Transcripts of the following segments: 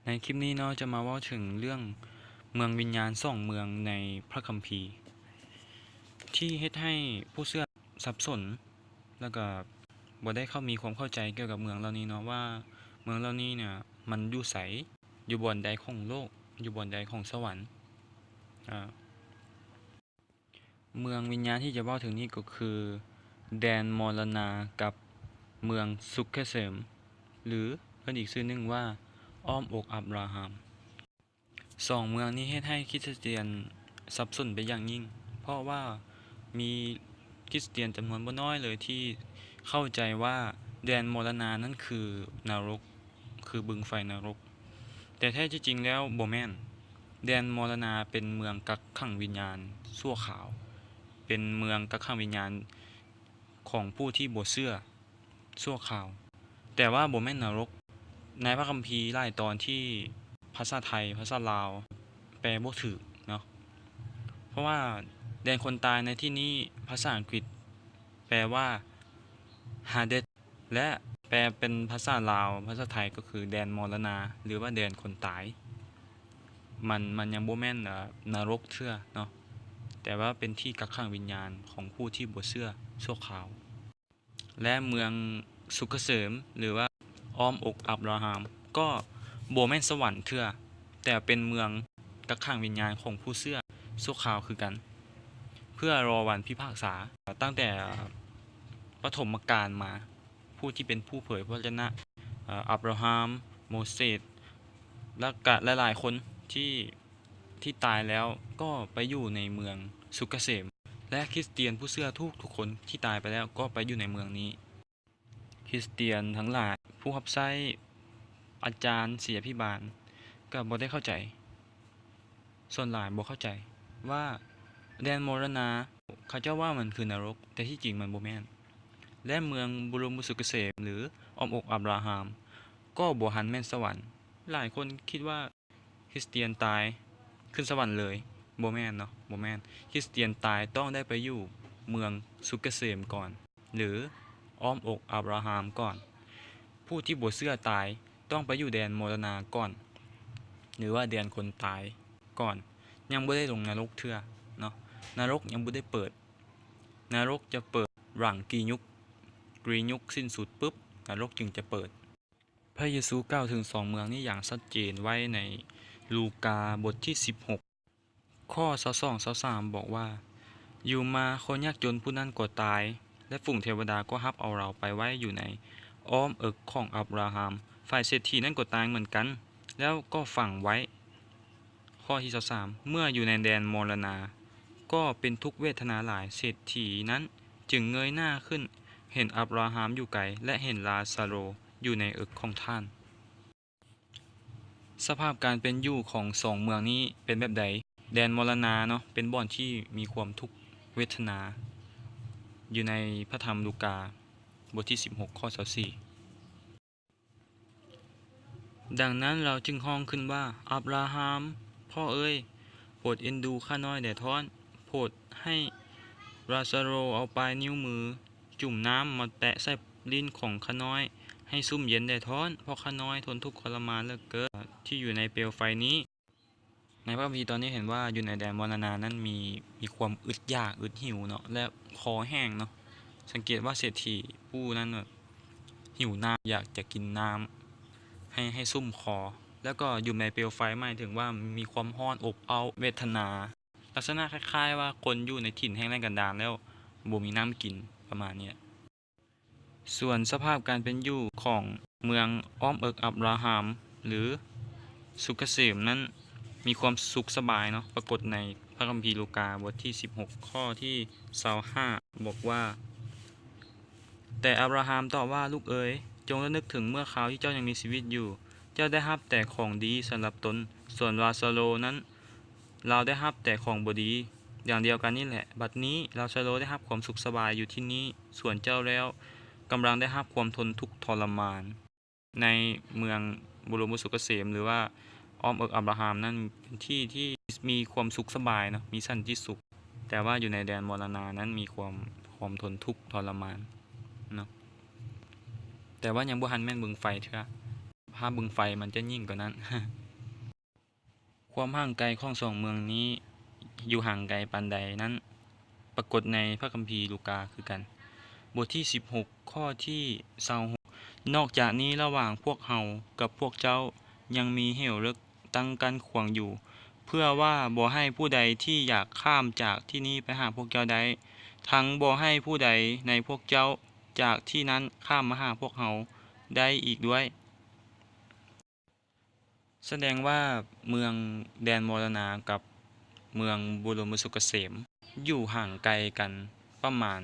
ໃນຄລິບນີ້ເນາະ ຈະມາເວົ້າເຖິງເລື່ອງເມືອງວິນຍານສອງເມືອງໃນພະຄຳພີ ທີ່ເຮັດໃຫ້ຜູ້ເຊື່ອສັບສົນ ແລ້ວກໍບໍ່ໄດ້ເຂົ້າ ມີຄວາມເຂົ້າໃຈກ່ຽວກັບເມືອງເຫຼົ່ານີ້ເນາະ ວ່າເມືອງເຫຼົ່ານີ້ເນຍ ມັນຢູ່ໃສ? ຢູ່ບ່ອນໃດຂອງໂລກ? ຢູ່ບ່ອນໃດຂອງສະຫວັນ? ອາ ເມືອງວິນຍານທີ່ຈະເວົ້າເຖິງນີ້ກໍຄື ແດນມໍລະນາ ກັບເມືອງສຸກກະເສມ ຫຼື ເອີ້ນອີກຊື່ໜຶ່ງວ່າ ອ້ອມອົກອັບຣາຮາມ. ສອງເມືອງນີ້ເຮັດໃຫ້ຄຣິສຕຽນສັບສົນເປັນຢ່າງຍິ່ງ ເພາະວ່າມີຄຣິສຕຽນຈຳນວນບໍ່ນ້ອຍເລີຍທີ່ເຂົ້າໃຈວ່າ ແດນມໍລະນານັ້ນຄືນະລົກ ຄືບຶງໄຟນະລົກ. ແຕ່ແທ້ທີ່ຈິງແລ້ວບໍ່ແມ່ນ. ແດນມໍລະນາເປັນເມືອງກັກຂັງວິນຍານຊົ່ວຄາວ, ເປັນເມືອງກັກຂັງວິນຍານຂອງຜູ້ທີ່ບໍ່ເຊື່ອຊົ່ວຄາວ, ແຕ່ວ່າບໍ່ແມ່ນນະລົກ. ໃນພະຄຳພີຫຼາຍຕອນທີ່ພາສາໄທ, ພາສາລາວແປບໍ່ຖືກເນາະ, ເພາະວ່າແດນຄົນຕາຍໃນທີ່ນີ້ ພາສາອັງກິດແປວ່າ Hades ແລະ ແປເປັນພາສາລາວ, ພາສາໄທກໍຄືແດນມໍລະນາ ຫຼືວ່າແດນຄົນຕາຍ. ມັນ, ມັນຍັງບໍ່ແມ່ນ ເອີ ນະລົກເທື່ອເນາະ, ແຕ່ວ່າເປັນທີ່ກັກຂັງວິນຍານຂອງຜູ້ທີ່ບໍ່ເຊື່ອຊົ່ວຄາວ. ແລະ ເມືອງສຸກກະເສມ ຫຼືວ່າອ້ອມອົກອັບຣາຮາມ ກໍບໍ່ແມ່ນສະຫວັນເທື່ອ, ແຕ່ເປັນເມືອງກັກຂັງວິນຍານຂອງຜູ້ເຊື່ອຊົ່ວຄາວຄືກັນ ເພື່ອລໍວັນພິພາກສາ. ຕັ້ງແຕ່ປະຖົມມະການມາ, ຜູ້ທີ່ເປັນຜູ້ເຜີຍພະວະຈະນະ ເອີ ອັບຣາຮາມ, ໂມເສດ ແລ້ວກະຫຼາຍໆຄົນທີ່ ທີ່ຕາຍແລ້ວກໍໄປຢູ່ໃນເມືອງສຸກກະເສມ ແລະ ຄຣິສຕຽນຜູ້ເຊື່ອທຸກໆຄົນທີ່ຕາຍໄປແລ້ວກໍໄປຢູ່ໃນເມືອງນີ້. ຄຣິສຕຽນທັງຫຼາຍ, ຜູ້ຮັບໃຊ້, ອາຈານ, ສິດຍາພິບານ ກໍບໍ່ໄດ້ເຂົ້າໃຈ. ສ່ວນຫຼາຍບໍ່ເຂົ້າໃຈວ່າແດນມໍລະນາ ເຂົາເຈົ້າວ່າມັນຄືນະລົກ, ແຕ່ທີ່ຈິງມັນບໍ່ແມ່ນ. ແລະ ເມືອງບຸລົມບຸດສຸກກະເສມ ຫຼື ອ້ອມອົກອັບຣາຮາມ ກໍບໍ່ທັນແມ່ນສະຫວັນ. ຫຼາຍຄົນຄິດວ່າຄຣິສຕຽນຕາຍຂຶ້ນສະຫວັນເລີຍ. ບໍ່ແມ່ນເນາະ, ບໍ່ແມ່ນ. ຄຣິສຕຽນຕາຍຕ້ອງໄດ້ໄປຢູ່ເມືອງສຸກກະເສມກ່ອນ ຫຼື ອ້ອມອົກອັບຣາຮາມກ່ອນ. ຜູ້ທີ່ບໍ່ເຊື່ອຕາຍຕ້ອງໄປຢູ່ແດນມໍລະນາກ່ອນ ຫຼືວ່າແດນຄົນຕາຍກ່ອນ, ຍັງບໍ່ໄດ້ລົງນະລົກເທື່ອເນາະ. ນະລົກຍັງບໍ່ໄດ້ເປີດ, ນະລົກຈະເປີດຫຼັງກີຍຸກ, ກີຍຸກສິ້ນສຸດປຶບ ນະລົກຈຶ່ງຈະເປີດ. ພະເຢຊູກ່າວເຖິງສອງເມືອງນີ້ຢ່າງຊັດເຈນໄວ້ໃນລູກາບົດທີສິບຫົກ ຂໍ້ຊາວສອງ ຊາວສາມ ບອກວ່າ, ຢູ່ມາຄົນຍາກຈົນຜູ້ນັ້ນກໍຕາຍ ແລະ ຝູງເທວະດາກໍຮັບເອົາລາວໄປໄວ້ຢູ່ໃນອ້ອມເອິກຂອງອັບຣາຮາມ. ຝ່າຍເສດຖີນັ້ນກໍຕາຍເໝືອນກັນ ແລ້ວກໍຝັງໄວ້. ຂໍ້ທີຊາວສາມ ເມື່ອຢູ່ໃນແດນມໍລະນາ ກໍເປັນທຸກເວທະນາຫຼາຍ. ເສດຖີນັ້ນຈຶ່ງເງີຍໜ້າຂຶ້ນ ເຫັນອັບຣາຮາມຢູ່ໄກ ແລະ ເຫັນລາຊາໂຣຢູ່ໃນເອິກຂອງທ່ານ. ສະພາບການເປັນຢູ່ຂອງສອງເມືອງນີ້ເປັນແບບໃດ? ແດນມໍລະນາເນາະ ເປັນບ່ອນທີ່ມີຄວາມທຸກເວທະນາ ຢູ່ໃນພະທຳລູກາ ບົດທີສິບຫົກ ຂໍ້ຊາວສີ່. ດັ່ງນັ້ນລາວຈຶ່ງຮ້ອງຂຶ້ນວ່າ, ອັບຣາຮາມ, ພໍ່ເອີຍ, ໂປດເອັນດູຂ້ານ້ອຍແດ່ທ້ອນ, ໂປດໃຫ້ລາຊາໂຣເອົາປາຍນິ້ວມືຈຸ່ມນ້ຳມາແຕະໃສ່ ຫຼິ້ນຂອງຂ້ານ້ອຍໃຫ້ຊຸ່ມເຢັນແດ່ທ້ອນ, ເພາະຂ້ານ້ອຍທົນທຸກທໍລະມານເຫຼືອເກີນທີ່ຢູ່ໃນເປວໄຟນີ້. ໃນພະຄຳພີຕອນນີ້ເຫັນວ່າຢູ່ໃນແດນມໍລະນານັ້ນມີ, ມີຄວາມອຶດຢາກອຶດຫິວເນາະ ແລະ ຄໍແຫ້ງເນາະ. ສັງເກດວ່າເສດຖີຜູ້ນັ້ນແບບຫິວນ້ຳ ຢາກຈະກິນນ້ຳໃຫ້, ໃຫ້ຊຸ່ມຄໍ. ແລ້ວກໍຢູ່ໃນເປວໄຟໝາຍເຖິງວ່າມີຄວາມຮ້ອນອົບເອົ້າເວທະນາ. ລັກສະນະຄ້າຍໆວ່າຄົນຢູ່ໃນຖິ່ນແຫ້ງແລ້ງກັນດານແລ້ວບໍ່ມີນ້ຳກິນ ປະມານນີ້ແຫຼະ. ສ່ວນສະພາບການເປັນຢູ່ຂອງເມືອງອ້ອມເອິກອັບຣາຮາມ ຫຼື ສຸກກະເສມນັ້ນ ມີຄວາມສຸກສະບາຍເນາະ. ປາກົດໃນພະຄຳພີລູກາ ບົດທີສິບຫົກ ຂໍ້ທີຊາວຫ້າ ບອກວ່າ, ແຕ່ອັບຣາຮາມຕອບວ່າ, ລູກເອີຍ, ຈົ່ງລະນຶກເຖິງເມື່ອຄາວທີ່ເຈົ້າຍັງມີຊີວິດຢູ່, ເຈົ້າໄດ້ຮັບແຕ່ຂອງດີສຳລັບຕົນ, ສ່ວນລາຊາໂຣນັ້ນ ລາວໄດ້ຮັບແຕ່ຂອງບໍ່ດີຢ່າງດຽວກັນນີ້ແຫຼະ. ບັດນີ້ລາຊາໂຣໄດ້ຮັບຄວາມສຸກສະບາຍຢູ່ທີ່ນີ້, ສ່ວນເຈົ້າແລ້ວກຳລັງໄດ້ຮັບຄວາມທົນທຸກທໍລະມານ. ໃນເມືອງບຸລົມບຸດສຸກກະເສມ ຫຼືວ່າອ້ອມເອິກອັບຣາຮາມນັ້ນ ເປັນທີ່ທີ່ມີຄວາມສຸກສະບາຍເນາະ, ມີສັນຕິສຸກ, ແຕ່ວ່າຢູ່ໃນແດນມໍລະນານັ້ນມີຄວາມ, ຄວາມທົນທຸກທໍລະມານເນາະ, ແຕ່ວ່າຍັງບໍ່ທັນແມ່ນບຶງໄຟເທື່ອ. ພ ພາບເບິ່ງໄຟມັນຈະຍິ່ງກວ່ານັ້ນ. ຄວາມຫ່າງໄກຂອງສອງເມືອງນີ້ຢູ່ຫ່າງໄກປານໃດນັ້ນ ປາກົດໃນພະຄຳພີລູກາຄືກັນ, ບົດທີສິບຫົກ ຂໍ້ທີຊາວຫົກ. ນອກຈາກນີ້ ລະຫວ່າງພວກເຮົາກັບພວກເຈົ້າຍັງມີເຫວເລິກຕັ້ງກັ້ນຂວາງຢູ່, ເພື່ອວ່າບໍ່ໃຫ້ຜູ້ໃດທີ່ຢາກຂ້າມຈາກທີ່ນີ້ໄປຫາພວກເຈົ້າໄດ້, ທັງບໍ່ໃຫ້ຜູ້ໃດໃນພວກເຈົ້າຈາກທີ່ນັ້ນຂ້າມມາຫາພວກເຮົາໄດ້ອີກດ້ວຍ. ສະແດງວ່າເມືອງແດນມໍລະນາກັບເມືອງບຸລົມສຸກກະເສມ ຢູ່ຫ່າງໄກກັນປະມານ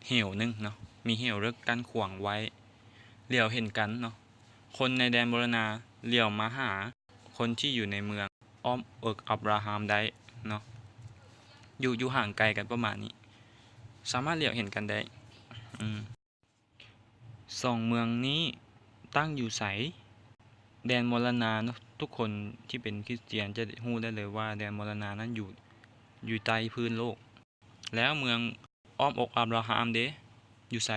ເຫວໜຶ່ງເນາະ, ມີເຫວເລິກກັ້ນຂວາງໄວ້, ຫຼຽວເຫັນກັນເນາະ. ຄົນໃນແດນມໍລະນາຫຼຽວມາຫາຄົນທີ່ຢູ່ໃນເມືອງອ້ອມເອິກອັບຣາຮາມໄດ້ເນາະ, ຢູ່ ຢູ່ຫ່າງໄກກັນປະມານນີ້ ສາມາດຫຼຽວເຫັນກັນໄດ້. ອືມ ສອງເມືອງນີ້ຕັ້ງຢູ່ໃສ? ແດນມໍລະນາເນາະ, ທຸກຄົນທີ່ເປັນຄຣິສຕຽນຈະຮູ້ໄດ້ເລີຍວ່າແດນມໍລະນານັ້ນຢູ່ ຢູ່ໃຕ້ພື້ນໂລກ. ແລ້ວເມືອງອ້ອມອົກອັບຣາຮາມເດ ຢູ່ໃສ?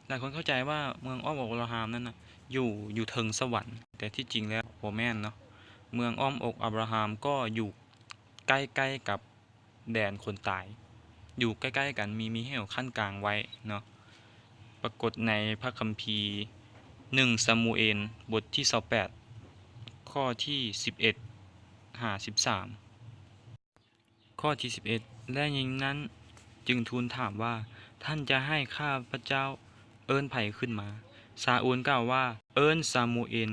ຫຼາຍຄົນເຂົ້າໃຈວ່າເມືອງອ້ອມອົກອັບຣາຮາມນັ້ນນະ ຢູ່ ຢູ່ເທິງສະຫວັນ, ແຕ່ທີ່ຈິງແລ້ວບໍ່ແມ່ນເນາະ. ເມືອງອ້ອມອົກອັບຣາຮາມກໍຢູ່ໃກ້ໆກັບ ແດນຄົນຕາຍ ຢູ່ໃກ້ໆກັນ, ມີ ມີເຫວຂັ້ນກາງໄວ້ເນາະ. ປາກົດໃນພະຄຳພີໜຶ່ງຊາມູເອນ ບົດທີຊາວແປດ ຂໍ້ທີສິບເອັດຫາສິບສາມ. ຂໍ້ທີສິບເອັດ ແລະ ຍິງນັ້ນຈຶ່ງທູນຖາມວ່າ, ທ່ານຈະໃຫ້ຂ້າພະເຈົ້າເອີ້ນໃຜຂຶ້ນມາ? ຊາອູນກ່າວວ່າ, ເອີ້ນຊາມູເອນ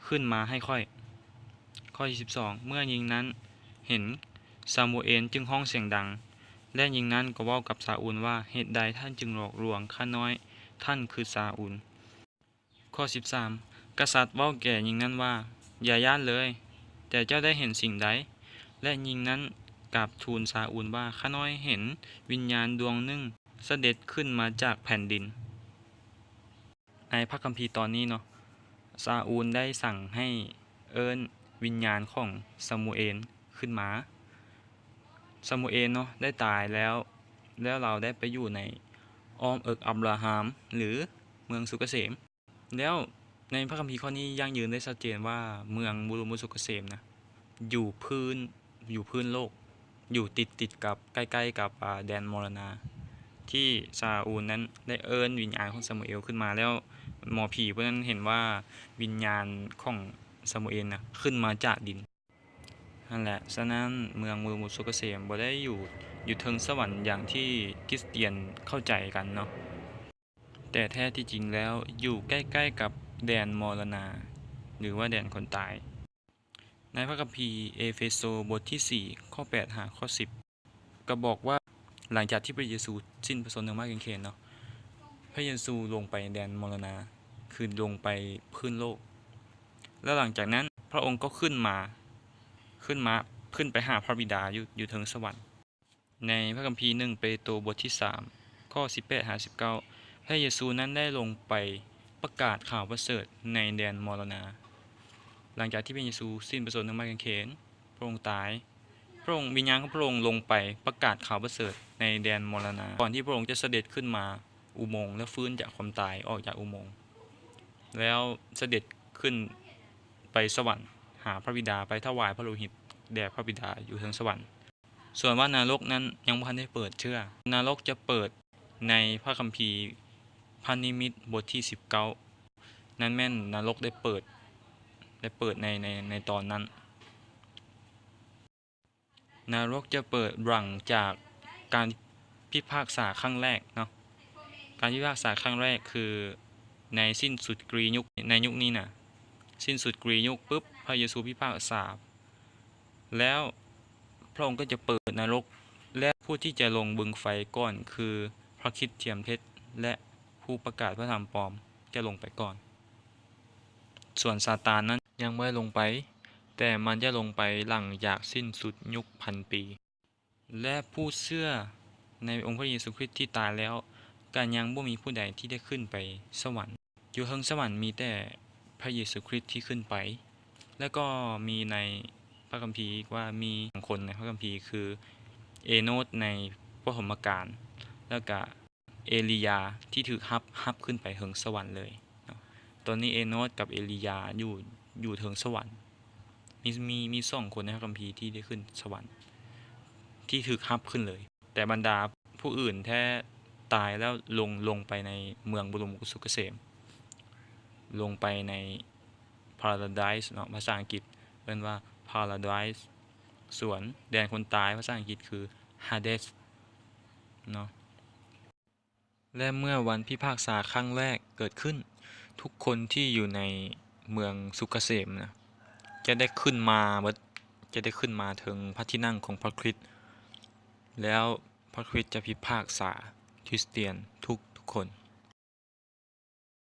ຂຶ້ນມາໃຫ້ຂ້ອຍ. ຂໍ້ທີສິບສອງ ເມື່ອຍິງນັ້ນເຫັນຊາມູເອນຈຶ່ງຮ້ອງສຽງດັງ, ແລະ ຍິງນັ້ນກໍເວົ້າກັບຊາອູນວ່າ, ເຫດໃດທ່ານຈຶ່ງຫຼອກລວງຂ້ານ້ອຍ? ທ່ານຄືຊາອູນ. ຂໍ້ສິບສາມ ກະສັດເວົ້າແກ່ຍິງນັ້ນວ່າ, ຢ່າຢ້ານເລີຍ, ແຕ່ເຈົ້າໄດ້ເຫັນສິ່ງໃດ? ແລະ ຍິງນັ້ນກາບທູນຊາອູນວ່າ, ຂ້ານ້ອຍເຫັນວິນຍານດວງໜຶ່ງສະເດັດຂຶ້ນມາຈາກແຜ່ນດິນ. ໃນພະຄຳພີຕອນນີ້ເນາະ, ຊາອູນໄດ້ສັ່ງໃຫ້ເອີ້ນວິນຍານຂອງຊາມູເອນຂຶ້ນມາ. ຊາມູເອນເນາະ ໄດ້ຕາຍແລ້ວ, ແລ້ວລາວໄດ້ໄປຢູ່ໃນອ້ອມເອິກອັບຣາຮາມ ຫຼື ເມືອງສຸກກະເສມ. ແລ້ວໃນພະຄຳພີຂໍ້ນີ້ຢັ້ງຢືນໄດ້ຊັດເຈນວ່າ ເມືອງບຸລົມສຸກກະເສມນະ ຢູ່ພື້ນ ຢູ່ພື້ນໂລກ, ຢູ່ຕິດໆກັບ ໃກ້ໆກັບ ອາ ແດນມໍລະນາ ທີ່ຊາອູນນັ້ນໄດ້ເອີ້ນວິນຍານຂອງຊາມູເອນຂຶ້ນມາ, ແລ້ວໝໍຜີຜູ້ນັ້ນເຫັນວ່າວິນຍານຂອງຊາມູເອນນະ ຂຶ້ນມາຈາກດິນ. ຫັ້ນແຫຼະ, ສະນັ້ນເມືອງບຸລົມສຸກກະເສມບໍ່ໄດ້ຢູ່ ຢູ່ເທິງສະຫວັນຢ່າງທີ່ຄຣິສຕຽນເຂົ້າໃຈກັນເນາະ, ແຕ່ແທ້ທີ່ຈິງແລ້ວຢູ່ໃກ້ໆກັບແດນມໍລະນາ ຫຼືວ່າແດນຄົນຕາຍ. ໃນພະຄຳພີເອເຟໂຊບົດທີສີ່ ຂໍ້ແປດຫາຂໍ້ສິບ ກໍບອກວ່າ ຫຼັງຈາກທີ່ພະເຢຊູສິ້ນພະຊົນເທິງໄມ້ກາງເຂນເນາະ, ພະເຢຊູລົງໄປແດນມໍລະນາ ຄືລົງໄປພື້ນໂລກ, ແລ້ວຫຼັງຈາກນັ້ນພະອົງກໍຂຶ້ນມາ ຂຶ້ນມາ ຂຶ້ນໄປຫາພະບິດາຢູ່ ຢູ່ເທິງສະຫວັນ. ໃນພະຄຳພີໜຶ່ງເປໂຕບົດທີສາມ ຂໍ້ສິບແປດຫາສິບເກົ້າ ພະເຢຊູນັ້ນໄດ້ລົງໄປປະກາດຂ່າວປະເສີດໃນແດນມໍລະນາ. ຫຼັງຈາກທີ່ພະເຢຊູສິ້ນພະຊົນເທິງໄມ້ກາງເຂນ, ພະອົງຕາຍ, ພະອົງ ວິນຍານຂອງພະອົງລົງໄປປະກາດຂ່າວປະເສີດໃນແດນມໍລະນາ ກ່ອນທີ່ພະອົງຈະສະເດັດຂຶ້ນມາອຸໂມງ ແລະ ຟື້ນຈາກຄວາມຕາຍອອກຈາກອຸໂມງ ແລ້ວສະເດັດຂຶ້ນໄປສະຫວັນ ຫາພະບິດາ, ໄປຖວາຍພະໂລຫິດແດ່ພະບິດາຢູ່ເທິງສະຫວັນ. ສ່ວນວ່ານະລົກນັ້ນຍັງບໍ່ທັນໄດ້ເປີດເທື່ອ. ນະລົກຈະເປີດໃນພະຄຳພີພະນິມິດບົດທີສິບເກົ້າ, ນັ້ນແມ່ນນະລົກໄດ້ເປີດ, ໄດ້ເປີດໃນ, ໃນ, ໃນຕອນນັ້ນ. ນະລົກຈະເປີດຫຼັງຈາກການພິພາກສາຄັ້ງແລກເນາະ. ການພິພາກສາຄັ້ງແລກຄືໃນສິ້ນສຸດກຣີຍຸກ, ໃນຍຸກນີ້ນະ, ສິ້ນສຸດກຣີຍຸກປຶບ, ພະເຢຊູພິພາກສາ ແລ້ວພະອົງກໍຈະເປີດນະລົກ ແລະ ຜູ້ທີ່ຈະລົງບຶງໄຟກ່ອນຄືພະຄຣິດທຽມເທັດ ແລະ ຜູ້ປະກາດພະທຳປອມຈະລົງໄປກ່ອນ. ສ່ວນຊາຕານນັ້ນຍັງບໍ່ໄດ້ລົງໄປ, ແຕ່ມັນຈະລົງໄປຫຼັງຈາກສິ້ນສຸດຍຸກພັນປີ. ແລະ ຜູ້ເຊື່ອໃນອົງພະເຢຊູຄຣິດທີ່ຕາຍແລ້ວ ກໍຍັງບໍ່ມີຜູ້ໃດທີ່ໄດ້ຂຶ້ນໄປສະຫວັນ. ຢູ່ເທິງສະຫວັນມີແຕ່ພະເຢຊູຄຣິດທີ່ຂຶ້ນໄປ. ແລ້ວກໍມີໃນພະຄຳພີອີກວ່າມີສອງຄົນໃນພະຄຳພີ ຄືເອໂນດໃນປົດສົມມະການ ແລ້ວກະເອລີຢາທີ່ຖືກຮັບ, ຮັບຂຶ້ນໄປເທິງສະຫວັນເລີຍເນາະ. ແ ຕອນນີ້ເອໂນດກັບເອລີຢາຢູ່ ຢູ່ເທິງສະຫວັນ. ມີ ມີ ມີສອງຄົນໃນພະຄຳພີທີ່ໄດ້ຂຶ້ນສະຫວັນ ທີ່ຖືກຮັບຂຶ້ນເລີຍ. ແຕ່ບັນດາຜູ້ອື່ນແທ້ຕາຍແລ້ວ ລົງ ລົງໄປໃນເມືອງບະລົມສຸກກະເສມ ລົງໄປໃນ Paradise ເນາະ, ພາສາອັງກິດເອີ້ນວ່າ Paradise. ສ່ວນແດນຄົນຕາຍ ພາສາອັງກິດຄື Hades ເນາະ. ແລະເມື່ອວັນພິພາກສາຄັ້ງແລກເກີດຂຶ້ນ, ທຸກຄົນທີ່ຢູ່ໃນເມືອງສຸກກະເສມນະ ຈະໄດ້ຂຶ້ນມາເບິດ, ຈະໄດ້ຂຶ້ນມາເທິງພະທີ່ນັ່ງຂອງພະຄຣິດ, ແລ້ວພະຄຣິດຈະພິພາກສາຄຣິສຕຽນທຸກໆຄົນ.